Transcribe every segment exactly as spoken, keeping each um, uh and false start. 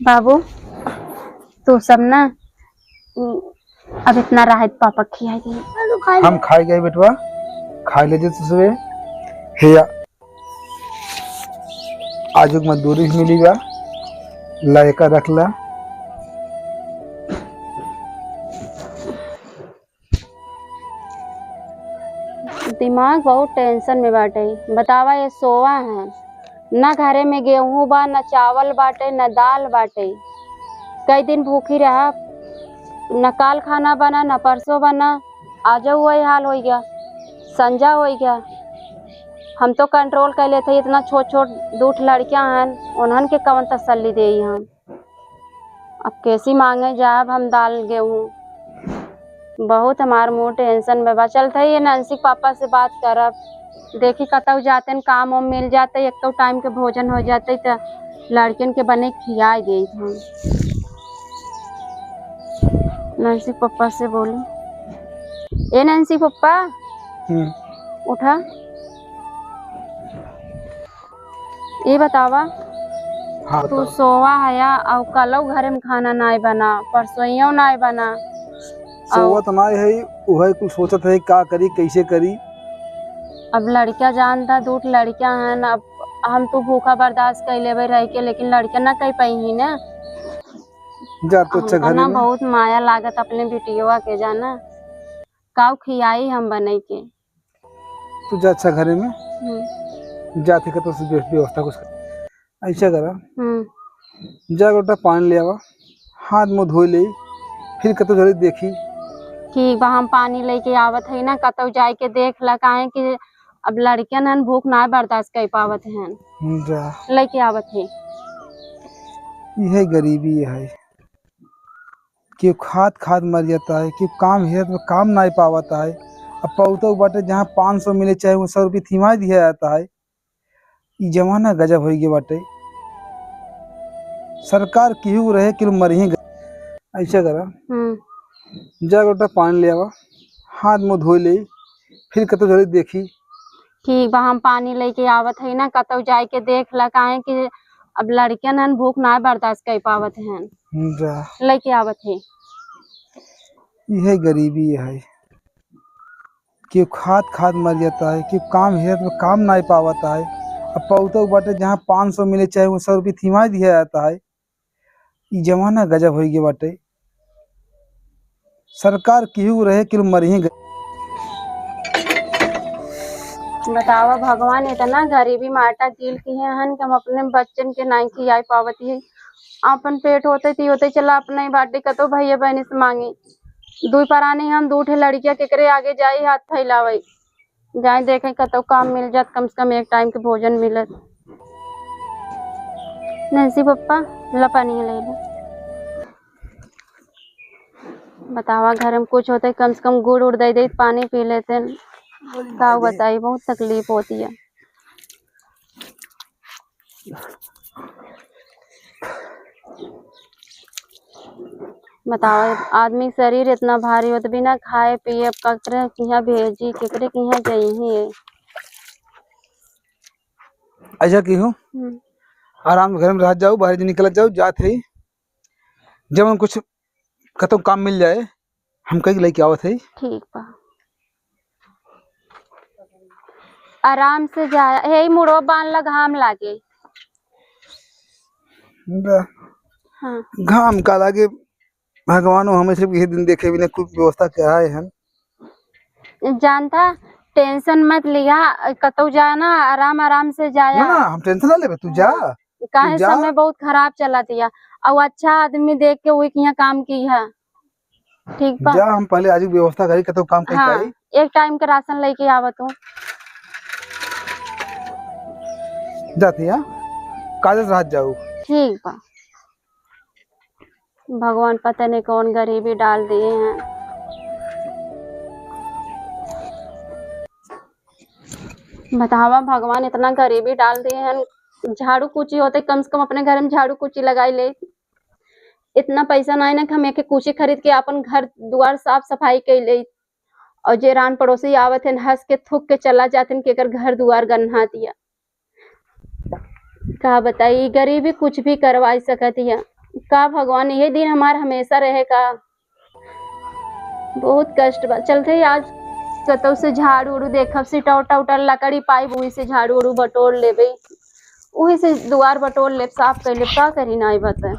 बाबू, तू सब ना, अब इतना राहत पापा खिया दे। हम खाई गए बेटवा, खाई ले जे तू सबे। हे या, आजुक मजदूरी भी मिली बा, लायका रख ला। दिमाग बहुत tension में बाटे। बतावा, ये सोवा है, ना घरे में गेहूं बा, ना चावल बाटे, ना दाल बाटे। कई दिन भूखी रहा, ना काल खाना बना, ना परसों बना, आजो वही हाल होइ गया, संजा होइ गया। हम तो control कर लेते, इतना छोट छोट दू ठो लड़कियां हन, उन्हन के कवन तसल्ली देई हम। अब कैसी मांगे जाब हम दाल गेहूं? बहुत हमार mood tension में बा। चलत है ये नैन्सी के पापा से बात करब, देखी कतौ जाते न काम वाम मिल जाते, एक तो time के भोजन हो जाते, त लड़कियन के बने खियाई देत हम। नैन्सी के पापा से बोली, ए नैन्सी के पापा, हम्म। उठा। ये बतावा, हाँ, तू बतावा। सोवा हया अउ कलौ घरे में खाना नाय बना, परसोइयों नाय बना। सोवत नाय है, उहे कुल सोचत है, का करी, कैसे करी। अब लड़किया जानता, दू ठो लड़किया हैं, अब हम तू भूखा बर्दाश्त कर लेबे रह के, लेकिन लड़किया ना कर पाई ही ना। जा तो अच्छा हमका घरे ना में। बहुत माया लागत अपने बिटियवा के, जाना, काऊ खियाई हम बने के। तू जा अच्छा घरे में। हम्म। जा ठीक है, तो व्यवस्था कुछ कर। ऐसा करा, हम्म। जा लोटा पानी ले आवा, हाथ मुंह धो ले, फिर कतौ जल्दी देखी। ठीक बा, हम पानी लेके आवत है ना, कतौ जाए के देख ला, काहे कि अब लड़कियन हन, भूख ना बर्दाश्त कर पावत हन। हम्म, जा। लेके आवत है। यह गरीबी है। केहू खात खात मर जाता है, केहू काम हेरत में काम नाय पावत है। अब पौतो बाटे जहाँ पाँच सौ मिले चाहे वो सौ रुपये थिमा दिया जाता है। ई जमाना गजब होइ गया बाटे। सरकार केहू रहे केहू मरिहे ग-, ऐसा करा, हम्म। जा लोटा पानी ले आवा, हाथ मुंह धो ले, फिर कतौ जल्दी देखी। ठीक बा, हम पानी लेके आवत है ना, कतौ जाए के देख ला, काहे कि अब लड़कियन हन, भूख ना बर्दाश्त कर पावत हन। हम्म, जा। लेके आवत है। यह गरीबी है, केहू खात खात मर जाता है, केहू काम हेरत में काम नाय पावत है। अब पौतो बाटे जहाँ पाँच सौ मिले चाहे वो सौ रुपये थिमा दिया जाता है। ई जमाना गजब होइ गया बाटे। सरकार केहू रहे केहू मरिहे ग-, बतावा भगवान, इतना गरीबी माटा कील किहे हन कि हम अपने बच्चन के नाई खियाई पावत ही। अपन पेट होते ती होते चला अपने बाटे कतौ भैया बहन से मांगी। दुई परानी हम दू ठे लड़किया केकरे आगे जाई हाथ फैलावे। जाए देखे कतौ काम मिल जात, कम से कम एक time के भोजन मिलत। नैन्सी पप्पा, ला पानी ले ले। बतावा, घर में कुछ होते, कम से कम गुड़ उड़ दे दे, पानी पी लेते। का बताई, बहुत तकलीफ होती है। बतावा, आदमी के शरीर इतना भारी होत, बिना खाए पिए अब केकरे किहाँ भेजी, केकरे किहाँ जइही? ऐसा की हो, हम्म। आराम से घर में रह जाओ, बाहर निकल जाओ, जात है, जब कुछ कतौ काम मिल जाए, हम कहीं लेके आवत है। ठीक बा। आराम से जा, हे मुड़वा बांध ला, घाम लागे। बा। हाँ। घाम का लागे, भगवान हमें सिर्फ यही दिन देखे बिना कुल व्यवस्था कराए हैं। जानता, tension मत लिया, कतौ जाना, आराम आराम से जाया। ना, ना, हम tension ना लेबे, तू जा। काहे तू जा। समय बहुत खराब चलत या, अउ अच्छा आदमी देख के वही किहाँ काम किहा। ठीक बा। जा, हम पहले आज व्यवस्था करी, कतौ काम कहीं हाँ, करी। एक time के राशन लेके आवत हूँ। जाती है, काजल रात जाऊ। ठीक बा। भगवान पता नहीं कौन गरीबी डाल दिए हैं। बतावा, भगवान इतना गरीबी डाल दिए हैं। झाड़ू कूची होते, कम से कम अपने घर में झाड़ू कूची लगाई ले। इतना पैसा नाई ना कि हम एक कूची खरीद के अपन घर दुआर साफ सफाई कर ले। और जे रान पड़ोसी आवत हैं, हंस के थूक के चला जात हैं कि एकर घर दुआर गन्हात या। का बताई, ई गरीबी कुछ भी करवाई सकत या। का भगवान, ये दिन हमार हमेशा रहे का? बहुत कष्ट बा। चलते ही आज कतौ से झाड़ू उड़ू देखब, सिटौटा उटा लकड़ी पाइब, वही से झाड़ू उड़ू बटोर लेबे, वही से दुआर बटोर लेब, साफ कर लेब। का करी, नाई बता।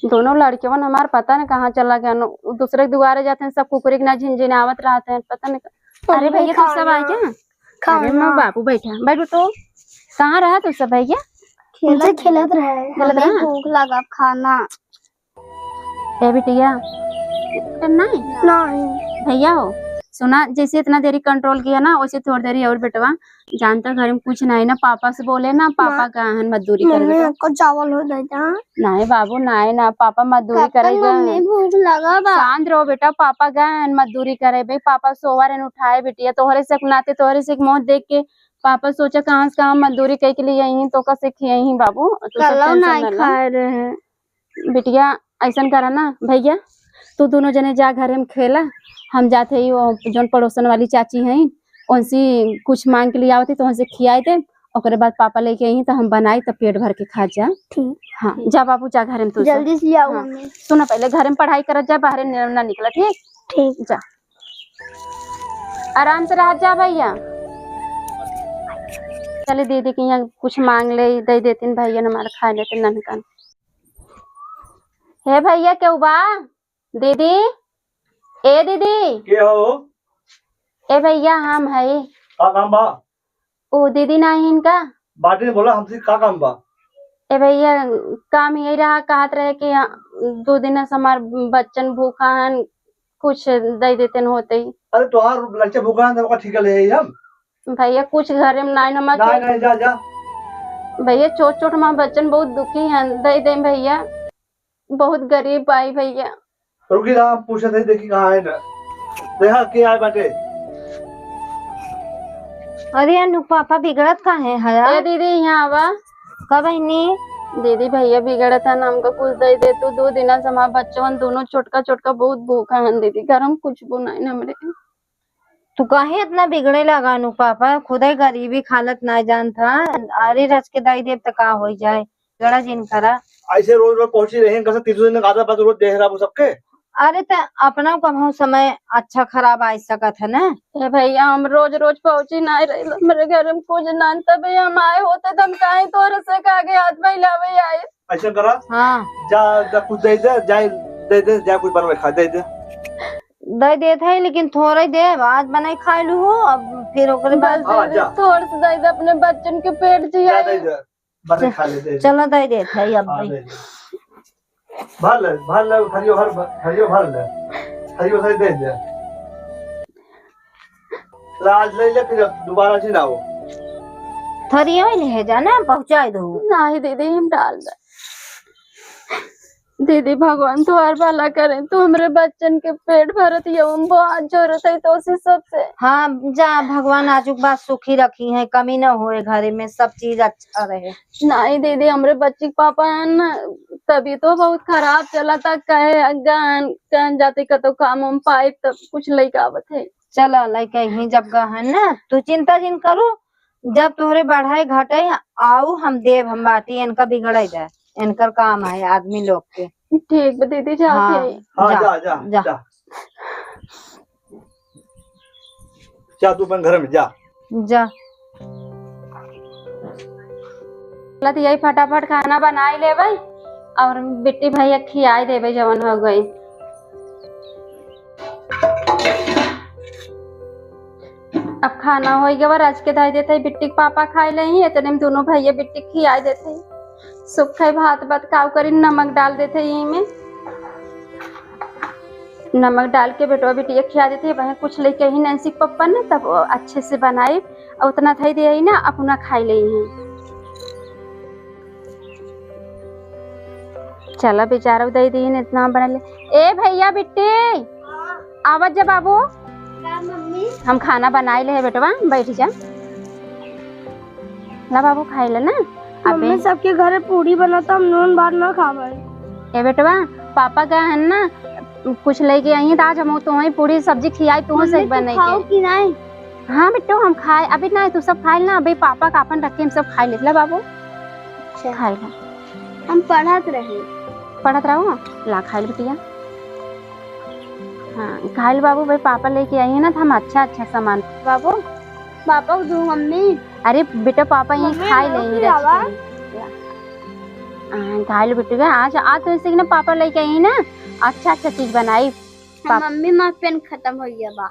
दोनों लड़केवन हमार पता न कहाँ चला गए, उ दूसरे के दुआरे जाते हैं, सब कुकुरी के ना झिनझिनावत रहते हैं, पता न। अरे मम्मी, भैया, तू सब आए खाना। क्या? अरे खाना। नो बाबू, बैठा, बैठो तो। कहाँ रहा तू सब भैया? उनसे खेलत रहे। खेलत हमें रहा? भूख लगा, खाना। ए बिटिया, नहीं? नहीं। भैया हो, सुना, जैसे इतना देरी कंट्रोल किया ना, वैसे थोड़ी देरी और बेटवा। जानता घर में कुछ नहीं ना, पापा से बोले ना, पापा माँ, गए हैं मजदूरी करे मम्मी, बा। हमको चावल हो जाता। नहीं बाबू, नहीं ना, पापा मजदूरी करे गए हैं। मम्मी, भूख लगा बा। शांत रहो बेटा, पापा गए हैं मजदूरी करे बे, पापा सोवा रहन उठाए बिटिया, तोहरे से नाते, तोहरे से एक मौत देख के पापा सोचा कहाँ से कहाँ मजदूरी कई के लिए आई हैं, तो का से खियाई हैं बाबू, तू सब कल्लो tension नहीं ना ला। खाए रहे। बिटिया, ऐसन करा ना भैया, तू दोनों जने जा घरे में खेला, हम जाते ही वो जौन पड़ोसन वाली चाची हैं, उनसे कुछ मांग के लिए आवती तो उनसे खियाए दे, ओकरे बाद पापा लेके आई तो हम बनाई, तब पेट भर के खा जा। ठीक। हाँ, जा बाबू, जा घरे में तू सब। जल्दी से आओ हाँ। मम्मी। सुना, पहले घरे में पढ़ाई करत जा, बाहरे न-, ना निकला, ठीक? ठीक। जा, आराम से रह जा भैया। चले दीदी के यहाँ कुछ मांग ले, दे देतीन भैया, हमारे खाए लेते ननकन। हे भैया, केहू बा? दीदी, ए दीदी। के हो? ए भैया, हम हई। का काम बा? ओ दीदी नाही इनका? बाटे बोला, हमसे का काम बा? ए भैया, काम यही रहा, कहत रहे कि दो दिन से हमार बच्चन भूखा हन, कुछ दे देते न होते ही। अरे, तोहार लड़का भूखा है, तो ओका ठीक ले आई हम। भैया, कुछ घरे में नाई नमक नहीं, है। नहीं, जा, जा। भैया, छोट छोट हमार बच्चन बहुत दुखी हैं, दे दे भैया, बहुत गरीब आई भैया। रुकी रहा, हम पूछत है, देखी कहाँ है ना। देखा के आए बाटे। अरे अनु, पापा बिगड़त काहे है यार? ए दीदी, यहाँ आवा। का बहिनी? दीदी, भैया बिगड़त है ना, हमका कुछ दे दे तू। दो दिन से हमार बच्चवन दोनों छोटका छोटका बहुत भूखा हन दीदी, घर में कुछ भी नहीं हमरे। तू काहे इतना बिगड़े लगा नु पापा? खुदे गरीबी खालत ना जानत ह। अरे रच के दई देब त का होई जाए, बिगड़ा जिन करा। ऐसे रोज रोज पहुंची रही, कैसे तीसरे दिन आधा पास रोज देख रहा वो सबके। अरे त अपना कभो समय अच्छा खराब आ सकत है ना। ए भैया, हम रोज रोज पहुंची ना रही, हमरे घर में कुछ ना, तबे हम आए होते त हम काहे तोरे से का आगे हाथ फैलावे आए। ऐसा करा। हाँ। जा, जा कुछ दे दे, जा दे दे, जा कुछ बनवे खा, दे दे। दे देत है, लेकिन थोड़े दे, आज बनाई खा लू हो, अब फिर ओकरे बाद बस हाँ, दे दे, जा। थोड़ से दे दे, अपने बच्चन के पेट जिया जा, दे दे, बने खा ले, दे दे। चलो, दे देत है, अब हाँ, दे। दे दे। भर ले, भर ले, थरियो भर, थरियो भर ले, थरियो से दे दे। ला, आज ले ले, फिर अब दोबारा से ना हो। थरियो ही नहीं है जाना, पहुँचाई दो। नहीं दीदी, हम डाल दे। दीदी, भगवान तोहार भला करें, तू हमरे बच्चन के पेट भरत ये हम बहुत जरूरत है तो उसी सबसे। हाँ, जा, भगवान आजुक बात सुखी रखी है, कमी न होए घरे में, सब चीज अच्छा रहे। नहीं दीदी, हमरे बच्ची के पापा है ना, तबीयतो बहुत खराब चला था, कहे गहन, कहन जाते कतो काम हम पाए तब कुछ लेके आवत है। चला, लइका यहीं जब गहन ना, तू चिंता जिन करू, जब तोहरे बढ़ाई घटाई आऊ हम देब, हम बाटी, इनका बिगड़े जाए, इनकर काम है आदमी लोग के। ठीक बा दीदी, जाते हाँ, हैं। हाँ, जा, जा, जा, जा। जा। जा तू अपन घर में जा। जा। चला त यही फटाफट खाना बनाई लेबै और बिट्टी भैया खियाई देबै जवन हो गई। अब खाना होई गवा, रच के धई देत है, बिट्टी के पापा खाई लेही, इतने में दोनों भैया बिट्टी खियाई देत है। सूखा भात बात काऊ करी, नमक डाल देत है यही में, नमक डाल के बेटवा बिटिया खिया देत है। वहीं कुछ लेके ही नैन्सी के पप्पा ने, तब अच्छे से बनाई, और उतना धई दे ही ना, अपना खाई लेही। चला बेचारा दे दी ने इतना बना ले। ए भैया बिट्टी, आवत जा बाबू। का मम्मी? हम खाना बनाई ले है बेटवा, बैठ जा। ला बाबू खाई ले ना। मम्मी, अबे सबके घरे पूरी बनत, हम नून भात ना खाबै। ए बेटवा, पापा गए हैं ना, कुछ लेके आई हैं तो आज हम तो वहीं पूरी सब्जी खियाई, तू से मम्मी, तू बनाई खाओ के। कि नहीं? हाँ बेटो, हम खाए, अभी नहीं, तू सब खाए ना, अभी पापा का अपन रखे, हम सब खाए ले। ला बाबू, अच्छा। खाए ला। हम पढ़त रहे। पढ़त रहो? ला खाइल बिटिया। हाँ, खाइल बाबू, भाई पापा लेके आई है ना, तो हम अच्छा अच्छा सामान। बाबू, पापा को दो मम्मी। अरे बेटा, पापा यहीं मम्मी, खाई ले, रख के। हाँ, खाइल बिटिया, आज आज तो ऐसे कि ना पापा लेके आई है ना, अच्छा अच्छा चीज बनाई। हाँ, मम्मी, मार पेन खत्म हो गया बा।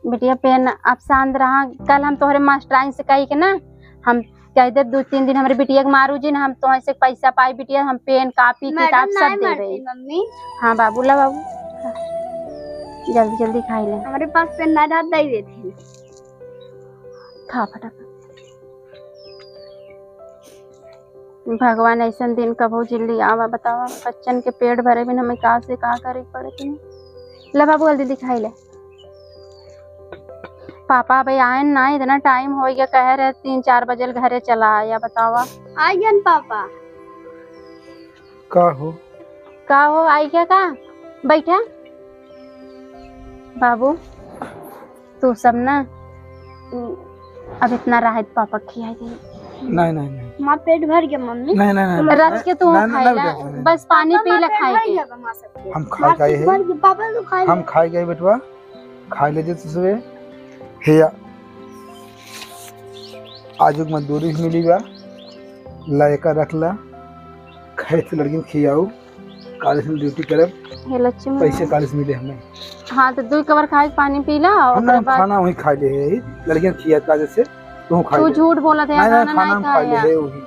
बिटिया पेन अब शांत रहा, कल हम तोहरे मास्टराइन से कही के ना, हम कह दे दो तीन दिन हमरे बिटिया के मारू जी ना, हम तोहरे से पैसा पाई बिटिया, हम पेन कापी किताब सब देबे। मम्मी। हाँ बाबू, ला बाबू, जल्दी जल्दी खाई ले। हमारे पास पेन ना रहत, दे देते हैं। खा फटाफट। भगवान ऐसन दिन कबो जिल्ली आवा, बतावा, बच्चन के पेट भरे बिन हमें का से का करे के पड़त है। ले बाबू, जल्दी दिखाई ले। पापा अबे आयन ना, इतना टाइम हो गया, कह रहे तीन चार बजे घरे चला आया, बतावा। आयन पापा। का हो? का हो, आई क्या का? बैठा। बाबू, तू सब ना, अब इतना राहत पापा खिया दे। नहीं, नहीं, नहीं। माँ पेट भर गया मम्मी। नहीं, नहीं, नहीं, रच के तू नहीं, नहीं, खाई नहीं, ला, नहीं, नहीं। बस पानी पी ला खाई के। हम खाई खाई है। भर गया, पापा तो खाई हम खाई गए बेटवा, खाई ले जे तू सबे। हे या, आज एक मजदूरी भी मिली बा, ला एका रख ला, खाए तो लड़किन खियाऊ। काले से ड्यूटी करब, हे लक्ष्मी। पैसे काले से मिले हमें। हाँ, तो दो कवर खाए के पानी पी ला, हम ओकर ना, हम बाद खाना वहीं खा ले है, लड़कियां खिया काजे से, तू खा तू ले। झूठ बोलत है, नहीं, नहीं, खाना खाना नहीं हम खा ले खाया। है वही।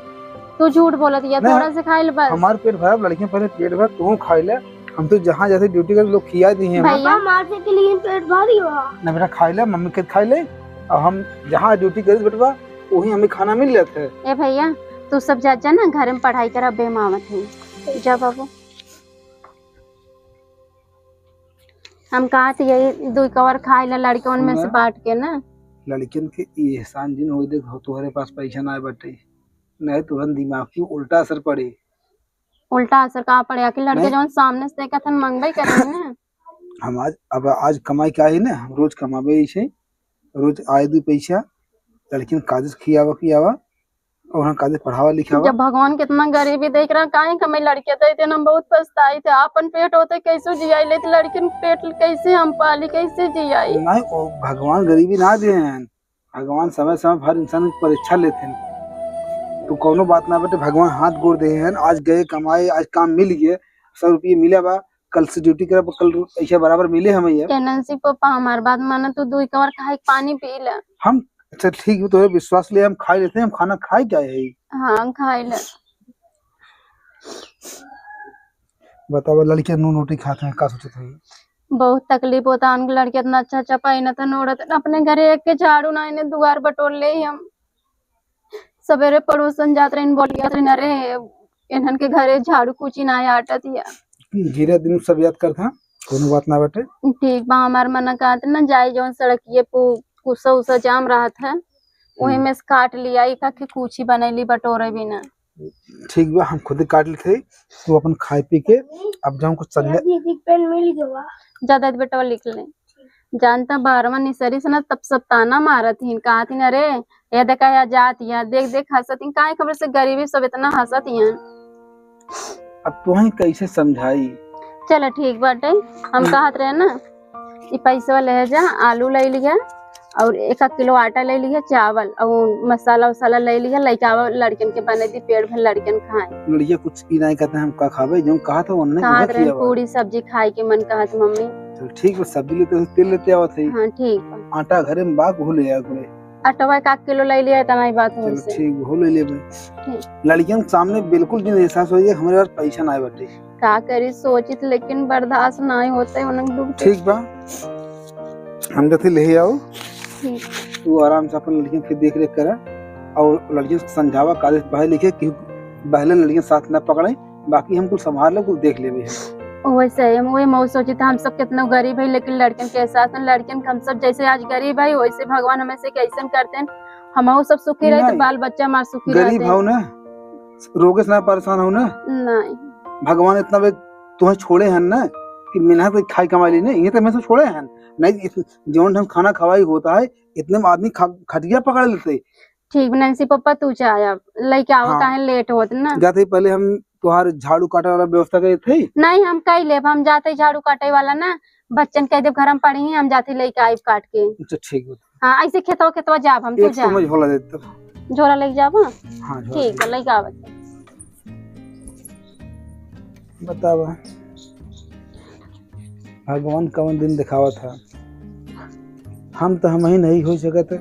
तू झूठ बोलत है, नहीं, थोड़ा से खाई ले बस। हमार पेट भरब, लड़कियां पहले पेट भर, तू खा ले। हम तो जहाँ जैसे ड्यूटी कर लोग खिया दी हैं। भैया। पापा, मार से के लिए पेट भर ही हुआ। ना बेटा, खा ले, मम्मी के खा ले, और हम जहाँ ड्यूटी करी बेटवा, वहीं हमें खाना मिल जाता है। ए भैया, तू सब जा, जा ना, घर में पढ़ाई कर, अबे हम आवत हैं। जा बाबू। हम कहा तो यही दो कवर खाए ला लड़कन में से सुना? बांट के ना। लड़कियन के ई एहसान जिन होई, देख, हो, तोहरे पास पैसा ना बाटे, नहीं तुरंत दिमाग की उल्टा असर पड़े। उल्टा असर का पड़े? आखिर लड़के नहीं। जौन सामने से देखत हन, मंगबे करें ना। हम आज, अब आज कमाई का है ना, हम रोज कमाबे ऐसे, रोज आए दो पैसा, लड़कियन काजे से खियावा, खियावा, और हम काजे पढ़ावा लिखावा। जब भगवान कितना गरीबी देख रहा, काहे कमे लड़के देते, हम बहुत पछताई थे। आपन पेट होते कैसे जियाई लेते, लड़किन पेट कैसे हम पाली, कैसे जियाई? नहीं, ओ भगवान गरीबी ना दे हैं, भगवान समय समय पर हर इंसान की परीक्षा लेते हैं। तो कौनो बात ना बेटे, भगवान हाथ गोड़ दे हैं, आज गए कमाए, आज काम मिल गए, सौ रुपये मिला बा, कल से ड्यूटी करब, कल रो-, ऐसे बराबर मिले हमें ये। ए नंसी पापा, हमार बात माना, तू दुई कवर खाए के पानी पी ले। हम, अच्छा ठीक है, तोहरे विश्वास ले हम खाई लेते हैं, हम खाना खाई क्या है? हाँ, हम खाई ले। बतावा, लड़कियां नून रोटी खाते हैं, का सोचत है? बहुत तकलीफ होता है उनके, लड़के इतना अच्छा अच्छा पहिनत है, ओढ़त है, अपने घरे एक के झाड़ू ना, इन्हें दुआर बटोर ले ही हम। सवेरे पड़ोसन जात रहिन, बोलियत रहिन, "अरे, इन्हन के घरे झाड़ू कूची ना आटत या।" धीरे दिन सब याद करत हाँ, कोनो बात ना बाटे। ठीक बा, हमार मना कहत ना जाए, जौन सड़किए पू-, कुसा उसा जाम रहत है, वही हम्म। में से काट लिया, ई का के कूची बनैली बटोरे बिना। ठीक बा, हम खुद काट लेते, तू अपन खाए पी के, अब जाऊँ कुछ संध्या। दीदी पेन मिल गवा। ज्यादा बेटवा लिख ले। जानता बारहवाँ निसरी से ना तब सब ताना मारत हिन, कहत हिन, "अरे, ये देखा या जात या, देख देख हंसत हिन।" काहे खबर से गरीबी सब इतना हंसत हिन। अब तुहई कैसे समझाई? चलो ठीक बाटे, हम कहत रहे ना, ई पैसवा ले जा, आलू ले लिया और एक आध किलो आटा ले लिया, चावल और मसाला उसाला ले लिया, लेके आवा लड़कन के बने दी, पेट भर लड़कन खाए। लड़किया कुछ ई नहीं कहते हम का खाबे, जो कहा था उन्होंने कहत रहे पूरी सब्जी खाए के मन कहत मम्मी। चल ठीक बा, सब्जी लेते तेल लेते आवत है। हाँ ठीक बा। आटा घरे में बा, घुले आ घुले। अटवा एक आध किलो ले लिया, इतना ही बात चलो, हमसे। ठीक, हो ले लेबे। ठीक। लड़कियन के सामने बिल्कुल जिन एहसास होई कि हमरे पास पैसा ना बाटे। का करी सोचित, लेकिन बर्दाश्त ना होते, उन्हें दुख दे। ठीक बा, हम जैसे ले आओ, ठीक। तू आराम से अपन लड़कियन के देख रेख करा और लड़कियन से समझावा, काले पढ़े लिखे कि बहले लड़कियन साथ ना पकड़े। बाकी हम कुल संभाल लेब, कुल देख लेबे। वैसे हम वही मऊ सोचित, हम सब कितना गरीब है, लेकिन लड़कन के एहसास न, लड़कन के हम सब जैसे आज गरीब है, वैसे भगवान हमें से कैसन करते हैं, हमहू सब सुखी रहे, तो नहीं। बाल बच्चा हमार सुखी गरीब रहते। हो ना, रोगे से ना परेशान हो ना। नहीं। भगवान इतना बे तुम्हें छोड़े हैं ना कि मेहनत से खाई कमाई ली ना, ये तो हमें से छोड़े हैं। नहीं, इस, जौन ढंग खाना खवाई होता है, इतने में आदमी खा-, खटिया पकड़ लेते। ठीक, नैन्सी पप्पा, तू चाहे अब लेके आवा, हाँ। काहे लेट होत ना। जाते ही पहले हम तोहार झाड़ू काटे वाला व्यवस्था करे थे? नहीं, हम कई लेब, हम जाते झाड़ू काटे वाला ना, बच्चन कह देब घर में पड़ी हैं, हम जाते लेके आइब काट के। अच्छा, ठीक बा। हाँ, ऐसे खेतवा खेतवा जाब हम, तू एक जा। तो मैं झोला दे देता। झोला लेके जाब? हाँ, झोला ठीक लेके है, लेके आवे। बतावा, भगवान कवन दिन दिखावत है। हम तो हम ही नहीं हो सकत,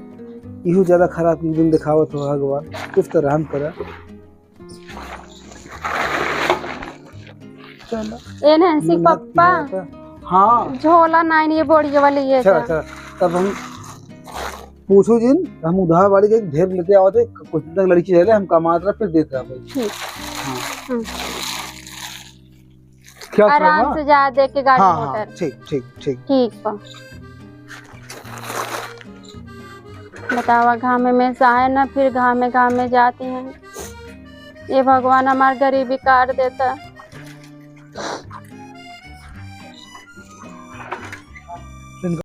इहू ज्यादा खराब दिन दिखावत हो भगवान, कुछ तो रहम करा। चलो। ए नैन्सी, मेहनत पप्पा। किया था। हाँ। झोला नाइन, ये बोरिया वाली ये चला, था। चला। तब हम पूछू जिन, हम उधार वाली के ढेर लेते आवत है, कुछ दिन तक लड़की रहे, हम कमात रहे, फिर देते रहे। ठीक। हाँ। हम्म। क्या आराम करवा? से जा, देख के गाड़ी हाँ, हाँ, मोटर। ठीक, ठीक, ठीक। ठीक बा। बतावा, घामे में से आए ना, फिर घामे घामे जाती हैं। ये भगवान हमार गरीबी काट देता।